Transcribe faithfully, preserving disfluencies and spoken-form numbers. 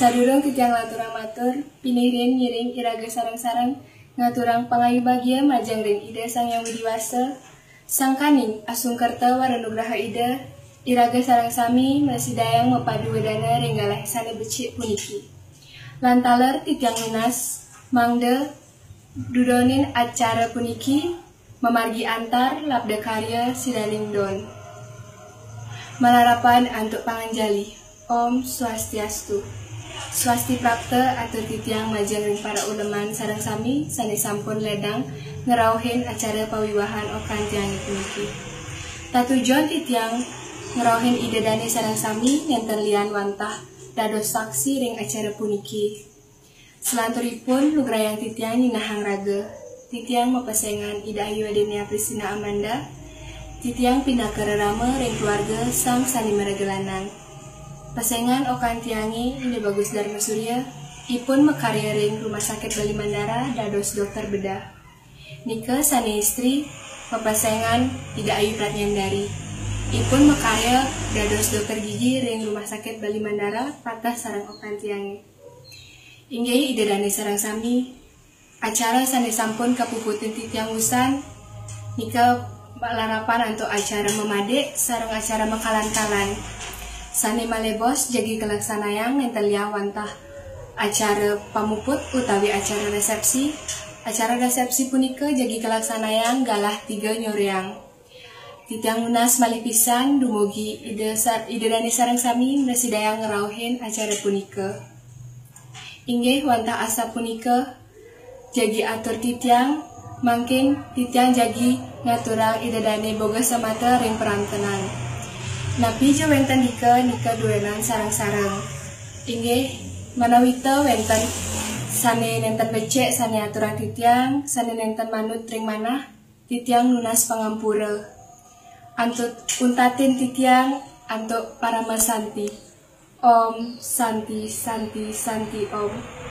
Sadurung titiang lanturang matur, pinirin ngiring iraga sareng-sareng ngaturang pangayu bagia majeng ring Ida Sang Hyang Widi Wasa, sangkaning asung kerta wara nugraha Ida, iraga sareng sami mrasidayang mapadu wedana ring galah sane becik puniki. Lan taler titiang nunas, mangda dudonin acara puniki mamargi antar labda karya sidaning don. Malarapan antuk panganjali. Om Swastiastu. Swasti prapta atur titiang majeng ring para uleman sareng sami sane sampun ledang ngrauhin acara pawiwahan okan tiange puniki. Tatujon titiang ngrauhin Ida Dane sareng sami nenten lian wantah dados saksi ring acara puniki. Selanturipun lugrayang titiang nyinahang raga. Titiang mapesengan Ida Ayu Adenia Pristina Amanda. Titiang pinaka rerama ring keluarga sang sane maraga lanang. Pesengan okan tiange Ida Bagus Darma Surya, ipun makarya ring Rumah Sakit Bali Mandara dados dokter bedah. Nika sane istri, pepesengan Ida Ayu Pratnyandari. Ipun makarya dados dokter gigi ring Rumah Sakit Bali Mandara pateh sareng okan tiange. Inggih Ida Dane sareng sami, acara sane sampun kapuputin titiang usan, nika malarapan antuk acara mamadik sareng acara makalan-kalan. Sane malebos jagi kalaksanayang nenten lian wantah acara pamuput utawi acara resepsi. Acara resepsi punika jagi kalaksanayang galah tiga nyoreang. Titiang nunas malih pisan dumugi Ida sar-, Ida Dane sareng sami mrasidayang ngrauhin acara punika. Inggih wantah asapunika jagi atur titiang, mangkin titiang jagi ngaturang Ida Dane boga semata ring parantenan. Napi ja wenten dika nika duenan sareng-sareng. Inggih, manawita wenten sane nenten becik sane aturang titiang, sane nenten manut ring manah, titiang nunas pangampura. Antuk untatin titiang antuk parama santi. Om Santi Santi Santi Om.